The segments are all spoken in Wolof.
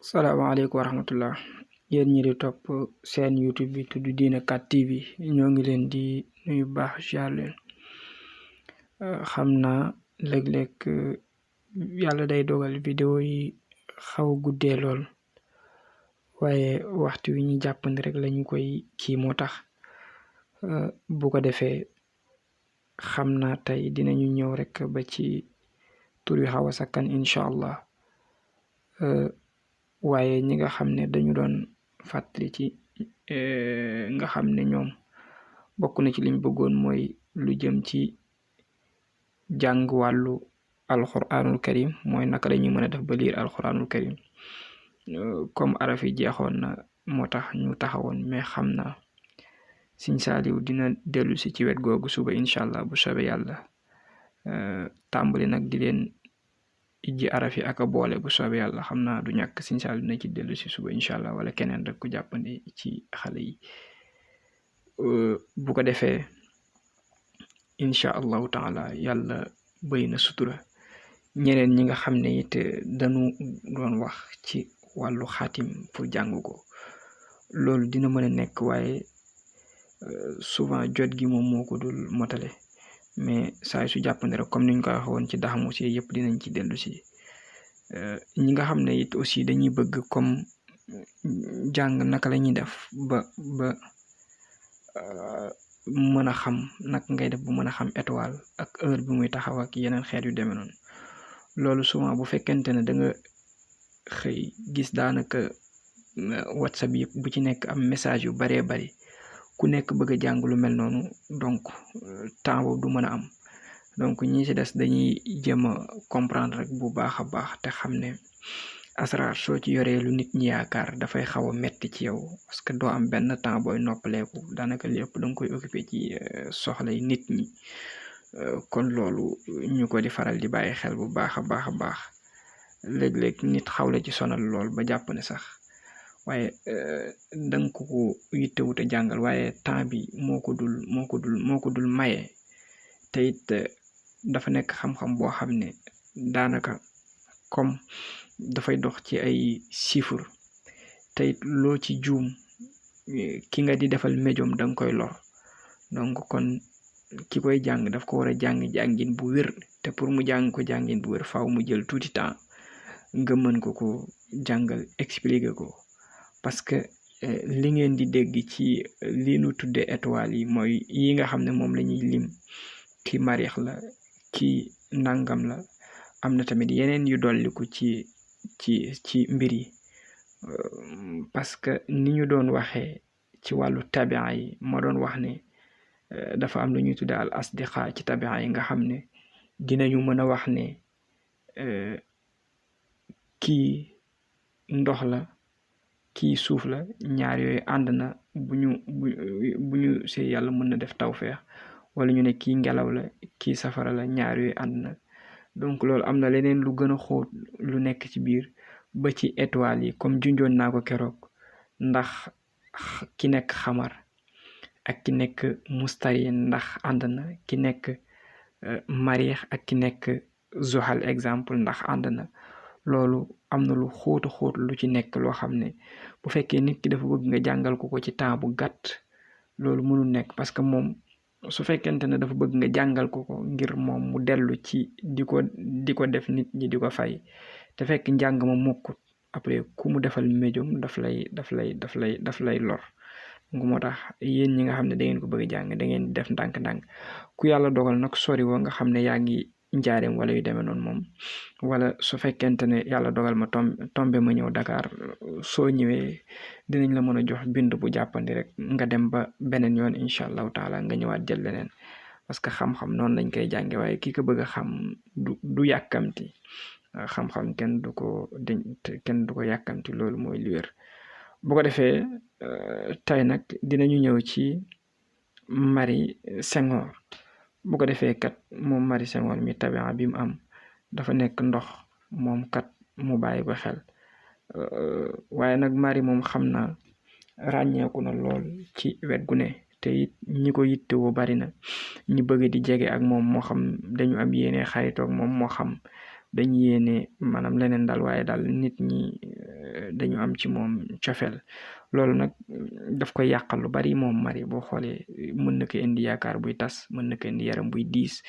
salaamaaleykum wa rahmatullah yéen ñi di topp seen YouTube bi tudd Dina 4 TV ñoo ngi leen di nuyu baax ziar leen xam naa léeg-léeg yàlla day dogal vidéo yi xaw a guddee lool waaye waxtu wi ñu jàppandi rek lañu koy kii moo tax bu ko defee xam naa tey dinañu ñëw rek ba ci tur wi xaw a sakkan incha allah waaye ñi nga xam ne dañu doon fàttali ci nga xam ne ñoom bokk na ci liñ bëggoon mooy lu jëm ci jàng wàllu alquranul karim mooy naka lañuy mën a def ba liir alquranul karim comme araf yi jeexoon na moo tax ñu taxawoon mais xam naa Sëñ Saaliw dina dellu si ci wet googu suba incha allah bu soobee yàlla tàmbali nag di leen ijji araf yi ak a boole bu soobee yàlla xam naa du ñàkk Sëñ Saaliw dina ci dellu si suba incha allah wala keneen rek ku jàppandi ci xale yi bu ko defee incha allahu taala yàlla bëri na sutura ñeneen ñi nga xam ne it dañu doon wax ci wàllu xaatim pour jàng ko loolu dina mën a nekk waaye souvent jot gi moom moo ko dul motale mais saa su jàppandi rek comme niñ ko waxee woon ci daxamu si yëpp dinañ ci dellu si ñi nga xam ne it aussi dañuy bëgg comme jàng naka la ñuy def ba mën a xam naka ngay def bu mën a xam étoile ak heure bi muy taxaw ak yeneen xeet yu demee noonu loolu souvent bu fekkente ne da nga xëy gis daanaka WhatsApp yëpp bu ci nekk am message yu baree bari ku nekk bëgg a jàng lu mel noonu donc temps boobu du mën a am donc ñi ci des dañuy jéem a comprendre rek bu baax a baax te xam ne asraar soo ci yoree lu nit ñi yaakaar dafay xaw a metti ci yow parce que doo am benn temps booy noppaleeku daanaka lépp da nga koy occupé ci soxlay nit ñi kon loolu ñu ko di faral di bàyyi xel bu baax a baax léeg-léeg nit xawle ci sonal lool ba jàpp ne sax waaye danga ko yittewute jàngal waaye temps bi moo ko dul maye te it dafa nekk xam-xam boo xam ne daanaka comme dafay dox ci ay chiffres te it loo ci juum ki nga di defal médium danga koy lor donc kon ki koy jàng daf ko war a jàng jàngin bu wér te pour mu jàng ko jàngin bu wér faaw mu jël tuuti temps nga mën ko jàngal expliquer ko parce que li ngeen di dégg ci li nu tuddee étoile yi mooy yi nga xam ne moom la ñuy lim ki marix la ki nangam la am na tamit yeneen yu dolliku ci mbir yi parce que ni ñu doon waxee ci wàllu tabia yi ma doon wax ne dafa am lu ñuy tuddee al asdiqa ci tabia yi nga xam ne dinañu mën a wax ne kii ndox la kii suuf la ñaar yooyu ànd na bu ñu see yàlla mën na def tawfeex wala ñu ne kii ngelaw la kii safara la ñaar yooyu ànd na donc loolu am na leneen lu gën a xóot lu nekk ci biir ba ci étoile yi comme junjoon naa ko keroog ndax ki nekk xamar ak ki nekk mustari ndax ànd na ki nekk mariix ak ki nekk zuhal exemple ndax ànd na loolu am na lu xóotu xóot lu ci nekk loo xam ne bu fekkee nit ki dafa bëgg nga jàngal ko ci temps bu gàtt loolu mënul nekk parce que moom su fekkente ne dafa bëgg nga jàngal ko ngir moom mu dellu ci di ko def nit ñi di ko fay te fekk njàng ma mokkut après ku mu defal médium daf lay lor moo tax yéen ñi nga xam ne da ngeen ko bëgg a jàng da ngeen def ndànk-ndànk ku yàlla dogal nag sori woo nga xam ne yaa ngi njaareem wala yu demee noonu moom wala su fekkente ne yàlla dogal ma tombe ma ñëw Dakar soo ñëwee dinañ la mën a jox bind bu jàppandi rek nga dem ba beneen yoon incha allahu taala nga ñëwaat jël leneen parce que xam-xam noonu lañ koy jànge waaye ki ko bëgg a xam du yàkkamti xam-xam kenn du ko yàkkamti loolu mooy li wér bu ko defee tey nag dinañu ñëw ci Marie Senghor bu ko defee kat moom Marie Senghor mi tabia bi mu am dafa nekk ndox moom kat mu bàyyi ko xel waaye nag Marie moom xam na ràññeeku na lool ci wet gu ne te it ñi ko yittewoo bari na ñi bëgg di jege ak moom moo xam dañu am yéene xaritoog moom moo xam dañu yéene maanaam leneen daal waaye daal nit ñi dañu am ci moom cofeel loolu nag daf koy yàqal lu bari moom mari boo xoolee mën na ko indi yaakaar buy tas mën na ko indi yaram buy diis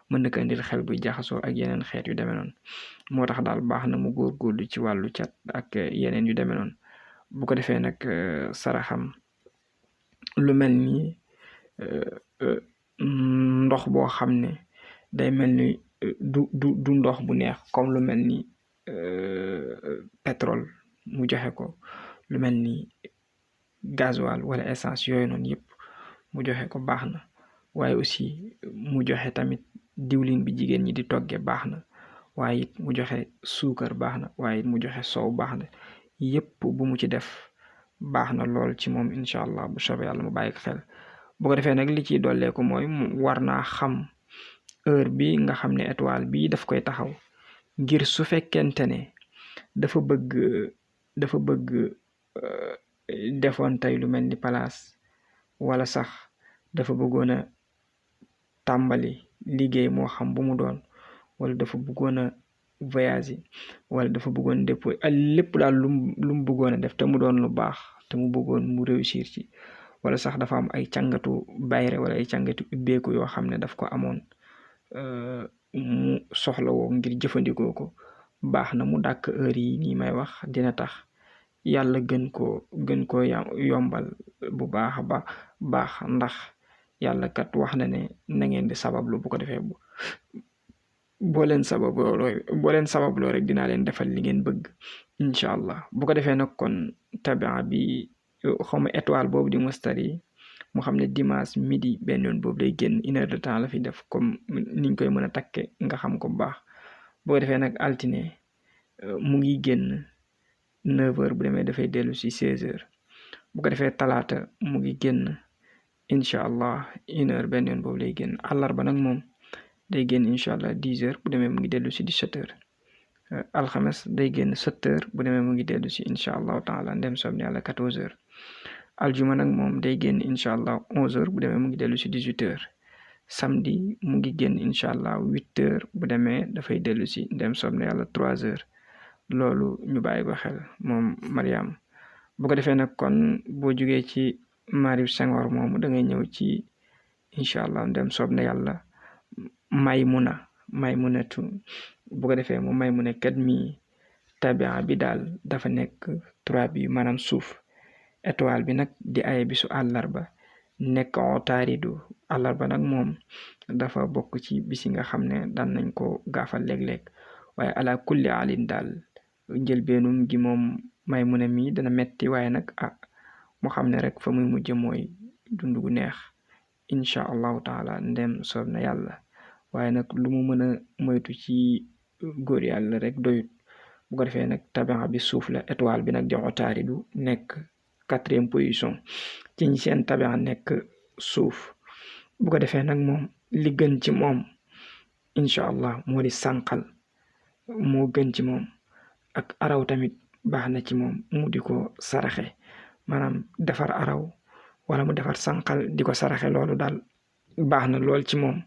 mën na ko indil xel buy jaxasoo ak yeneen xeet yu demee noonu moo tax daal baax na mu góorgóorlu ci wàllu cat ak yeneen yu demee noonu bu ko defee nag saraxam lu mel ni ndox boo xam ne day mel ni du ndox bu neex comme lu mel ni pétrole mu joxe ko lu mel ni gasoil wala essence yooyu noonu yëpp mu joxe ko baax na waaye aussi mu joxe tamit diwlin bi jigéen ñi di togge baax na waaye it mu joxe suukar baax na waaye it mu joxe soow baax na yëpp bu mu ci def baax na lool ci moom incha allah bu soobee yàlla mu bàyyi ko xel bu ko defee nag li ciy dolleeku mooy war naa xam heure bi nga xam ne étoile bi daf koy taxaw ngir su fekkente ne dafa bëgg defoon tey lu mel ni place wala sax dafa bëggoon a tàmbali liggéey moo xam bu mu doon wala dafa bëggoon a voyager wala dafa bëggoon dépôt lépp daal lu mu bëggoon a def te mu doon lu baax te mu bëggoon mu réussir ci wala sax dafa am ay càngatu bayre wala ay càngatu ubbeeku yoo xam ne daf ko amoon mu soxla woo ngir jëfandikoo ko baax na mu dàkk heure yi nii may wax dina tax yàlla gën koo yombal bu baax a baax ndax yàlla kat wax na ne na ngeen di sabablu bu ko defee boo leen sababloo rek dinaa leen defal li ngeen bëgg incha allah bu ko defee nag kon tabia bi xawma étoile boobu di mustari mu xam ne dimanche midi benn yoon boobu day génn 1 heure de temps la fi def comme niñ koy mën a takke nga xam ko bu baax bu ko defee nag altine mu ngi génn 9h bu demee dafay dellu si 16h bu ko defee talaata mu ngi génn incha allah 1h benn yoon boobu lay génn àllarba nag moom day génn incha allah 10h bu demee mu ngi dellu si 17h alxames day génn 7h bu demee mu ngi dellu si incha allahu taala ndem soob ne yàlla 14h aljuma nag moom day génn incha allah 11h bu demee mu ngi dellu si 18h samedi mu ngi génn incha allah 8h bu demee dafay dellu si ndem soob ne yàlla 3h loolu ñu bàyyi ko xel moom Mariam bu ko defee nag kon boo jugee ci Mariam Senghor moomu da ngay ñëw ci incha allah ndem soob ne yàlla Maymunatu bu ko defee mu Maymuna kat mi tabia bi daal dafa nekk 3 bi maanaam suuf étoile bi nag di ay bisu àllarba nekk otaaridu àllarba nag moom dafa bokk ci bisi nga xam ne daan nañ ko gaafal léeg-léeg waaye ala kulli alin daal njëlbeenum gi moom Maymuna mi dana metti waaye nag mu xam ne rek fa muy mujj mooy dund gu neex incha allahu taala ndem soob na yàlla waaye nag lu mu mën a moytu ci góor yàlla rek doyut bu ko defee nag tabia bi suuf la étoile bi nag di otaaridu nekk 4e position ci ñi seen tabia nekk suuf bu ko defee nag moom li gën ci moom incha allah moo di sànqal moo gën ci moom ak araw tamit baax na ci moom mu di ko saraxe maanaam defar araw wala mu defar sànqal di ko saraxe loolu daal baax na lool ci moom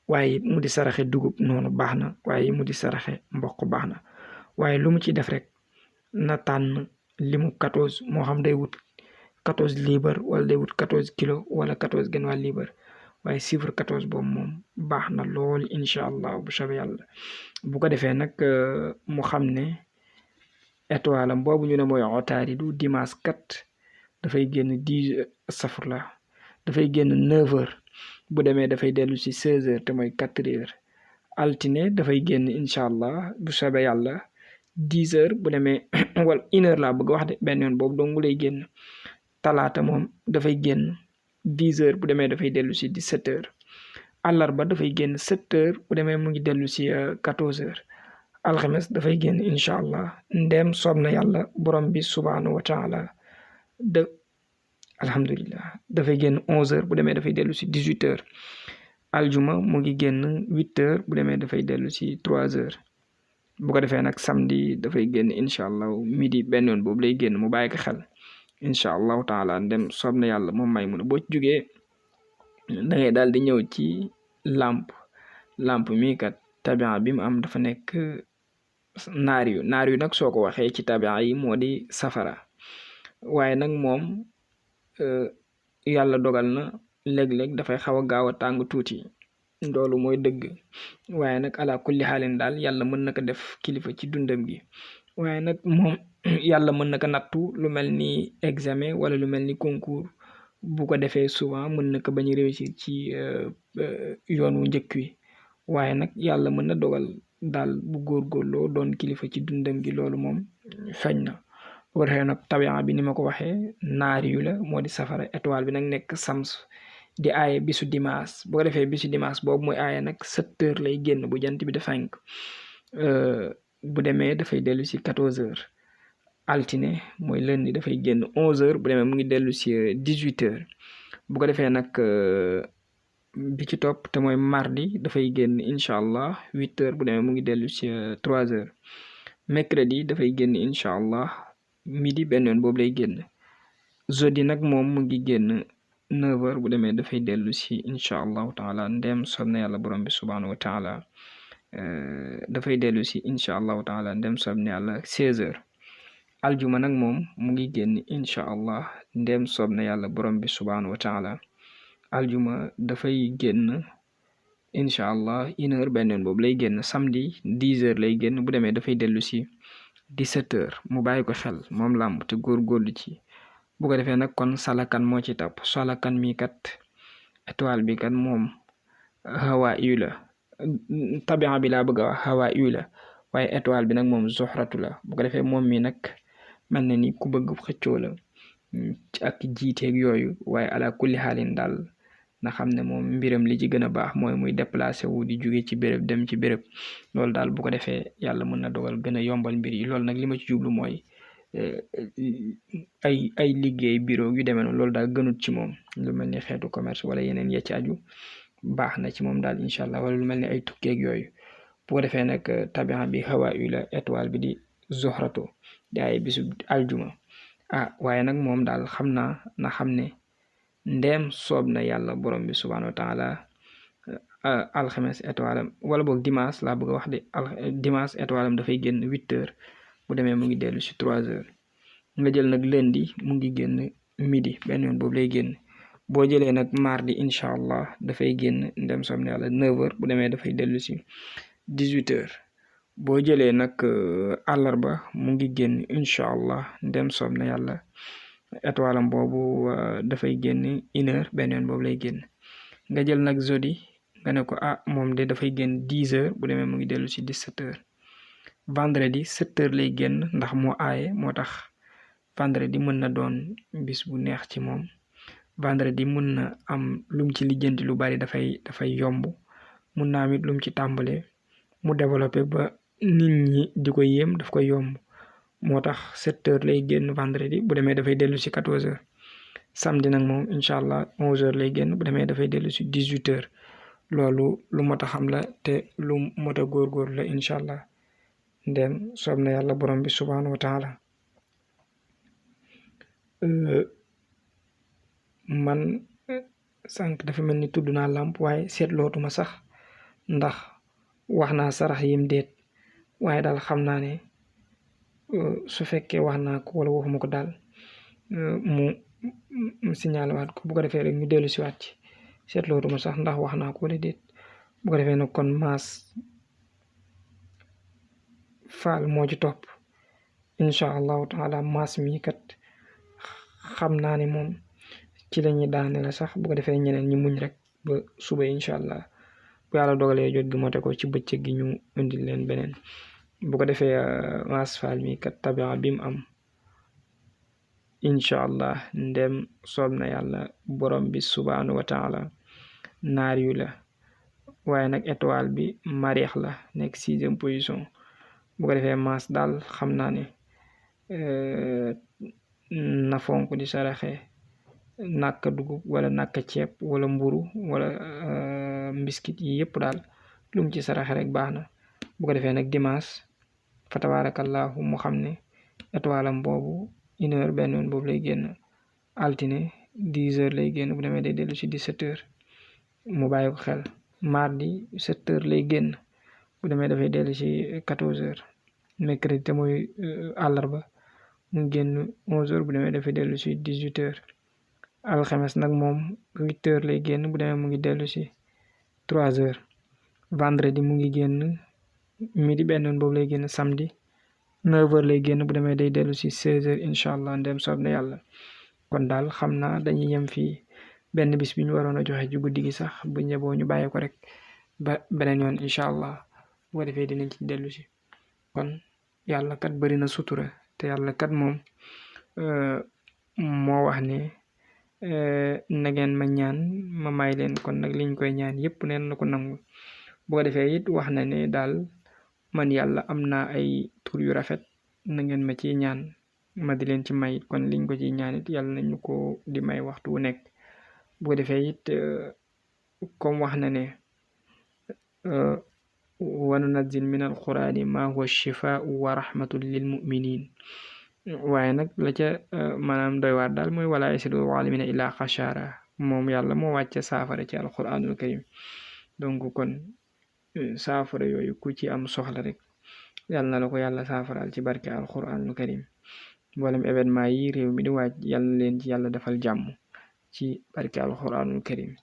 waaye mu di saraxe dugub noonu baax na waaye mu di saraxe mboq baax na waaye lu mu ci def rek na tànn limu 14 moo xam day wut 14 libre wala day wut 14 kilo wala 14 genn wàll libre waaye chiffre 14 boobu moom baax na lool incha allah bu soobee yàlla bu ko defee nag mu xam ne étoile am boobu ñu ne mooy otaaridu dimanche kat dafay génn 10 safurla dafay génn 9h bu demee dafay dellu si 16h te mooy 4h altine dafay génn incha allah bu soobee yàlla 10h bu demee wala 1h laa bëgg wax de benn yoon boobu dong lay génn talaata moom dafay génn 10h bu demee dafay dellu si 17h àllarba dafay génn 7h bu demee mu ngi dellu si 14h alxames dafay génn incha allah ndem soob na yàlla borom bi subhanahu wa taala alhamdulillah dafay génn 11h bu demee dafay dellu si 18h aljuma mu ngi génn 8h bu demee dafay dellu si 3h bu ko defee nag samedi dafay génn incha allah midi benn yoon boobu lay génn mu bàyyi ko xel incha allahu taala ndem soob na yàlla moom Maymuna boo ci jógee da ngay daal di ñëw ci lamp mi kat tabia bi mu am dafa nekk naar yu nag soo ko waxee ci tabia yi moo di safara waaye nag moom yàlla dogal na léeg-léeg dafay xaw a gaaw a tàng tuuti loolu mooy dëgg waaye nag ala kulli xaalin daal yàlla mën na ko def kilifa ci dundam gi waaye nag moom yàlla mën na ko nattu lu mel ni examen wala lu mel ni concours bu ko defee souvent mën na ko bañ a réussir ci yoon wu njëkk wi waaye nag yàlla mën na dogal daal bu góorgóorloo doon kilifa ci dundam gi loolu moom feeñ na bu ko defee nag tabia bi ni ma ko waxee naar yu la moo di safara étoile bi nag nekk sams di aaye bisu dimanche bu ko defee bisu dimanche boobu mooy aaye nag 7 heures lay génn bu jant bi di fenk bu demee dafay dellu si 14 heures altine mooy lundi dafay génn 11 heures bu demee mu ngi dellu si 18 heures bu ko defee nag bi ci topp te mooy mardi dafay génn incha allah 8 heures bu demee mu ngi dellu si 3 heures mercredi dafay génn incha allah midi benn yoon boobu lay génn jeudi nag moom mu ngi génn 9 heures bu demee dafay dellu si incha allahu taala ndem soob na yàlla borom bi subhanahu wa taala dafay dellu si incha allahu taala ndem soob na yàlla 16 heures aljuma nag moom mu ngi génn incha allah ndem soob na yàlla borom bi subhanahu wa taala aljuma dafay génn incha allah 1 heure benn yoon boobu lay génn samedi 10 heures lay génn bu demee dafay dellu si 17 heures mu bàyyi ko xel moom làmb te góorgóorlu ci bu ko defee nag kon salakan moo ci topp salakan mi kat étoile bi kat moom hawa yu la tabia bi laa bëgg a wax hawa yu la waaye étoile bi nag moom zoxratu la bu ko defee moom mi nag mel na ni ku bëgg xëccoo la ak jiiteeg yooyu waaye ala kulli xaalin daal na xam ne moom mbiram li ci gën a baax mooy muy déplacé wu di jóge ci béréb dem ci béréb loolu daal bu ko defee yàlla mën na dogal gën a yombal mbir yi loolu nag li ma ci jublu mooy ay liggéey bureau yu demee noonu loolu daal gënut ci moom lu mel ni xeetu commerce wala yeneen ya ci aju baax na ci moom daal incha allah wala lu mel ni ay tukkeeg yooyu bu ko defee nag tabia bi hawa yu la étoile bi di zoxrato di ay bisu aljuma waaye nag moom daal xam naa na xam ne ndeem soob na yàlla borom bi subhanahu wa taala alxames étoile am wala boog dimanche laa bëgg a wax de dimanche étoile am dafay génn 8 heures bu demee mu ngi dellu si 3 heures nga jël nag lundi mu ngi génn midi benn yoon boobu lay génn boo jëlee nag mardi incha allah dafay génn ndem soob na yàlla 9 heures bu demee dafay dellu si 18 heures boo jëlee nag àllarba mu ngi génn incha allah ndem soob na yàlla étoile am boobu dafay génn 1 heure benn yoon boobu lay génn nga jël nag jeudi nga ne ko moom de dafay génn 10 heures bu demee mu ngi dellu si 17 heures vendredi 7 heures lay génn ndax moo aaye moo tax vendredi mën na doon bis bu neex ci moom vendredi mën na am lum ci lijjanti lu bari dafay yomb mun na am it lum ci tàmbale mu développé ba nit ñi di ko yéem daf koy yomb moo tax 7 heures lay génn vendredi bu demee dafay dellu si 14 heures samedi nag moom incha allah 11 heures lay génn bu demee dafay dellu si 18 heures loolu lu mot a xam la te lu mot a góorgóorlu la incha allah ndem soob na yàlla borom bi subhanahu wa taala man sànq dafa mel ni tudd naa làmp waaye seetlootuma sax ndax wax naa sarax yim déet waaye daal xam naa ne su fekkee wax naa ko wala waxuma ko daal mu signalé waat ko bu ko defee rek ñu dellu si waat ci seetlootuma sax ndax wax naa ko wala déet bu ko defee nag kon maas faal moo ci topp incha allahu taala maas mi kat xam naa ne moom ci la ñuy daane la sax bu ko defee ñeneen ñi muñ rek ba suba incha allah bu yàlla dogalee jot gi mote ko ci bëccëg gi ñu indil leen beneen bu ko defee maas faal mi kat tabia bi mu am incha allah ndem soob na yàlla borom bi subhanahu wa taala naar yu la waaye nag étoile bi mariix la nekk 6e position bu ko defee maas daal xam naa ne na fonk di saraxe nàkka dugub wala nàkka ceeb wala mburu wala mbiskit yi yëpp daal lum ci saraxe rek baax na bu ko defee nag dimanche fa tabarakallahu mu xam ne étoile am boobu 1 heure benn yoon boobu lay génn altine 10 heures lay génn bu demee day dellu si 17 heures mu bàyyi ko xel mardi 7 heures lay génn bu demee dafay dellu si 14 heures mercredi te mooy àllarba mu génn 11h bu demee dafay dellu si 18h alxames nag moom 8h lay génn bu demee mu ngi dellu si 3h vendredi mu ngi génn midi benn boobu lay génn samedi 9h lay génn bu demee day dellu si 16h incha allah ndem soob na yàlla kon daal xam naa dañuy yem fii benn bis bi ñu waroon a joxe ci guddi gi sax bu ñëboo ñu bàyyi ko rek ba beneen yoon incha allah bu ko defee dinañ ci dellu si kon yàlla kat bari na sutura te yàlla kat moom moo wax ne na ngeen ma ñaan ma may leen kon nag liñ koy ñaan yépp neen na ko nangu bu ko defee it wax na ne daal man yàlla am naa ay tur yu rafet na ngeen ma ciy ñaan ma di leen ci may kon liñ ko ciy ñaan it yàlla nañu ko di may waxtu wu nekk bu ko defee it comme wax na ne wa nunazzil min alqurani ma huwa shifaau wa rahmatun lil muminin waaye nag la ca maanaam doy waar daal mooy wala yasidu zalimina illa xashara moom yàlla moo wàcce saafara ci alquranul karim donc kon saafara yooyu ku ci am soxla rek yàlla na la ko yàlla saafaraal ci barke alquranul karim mboolem événement yi réew mi di waaj yàlla leen ci yàlla defal jàmm ci barke alquranul karim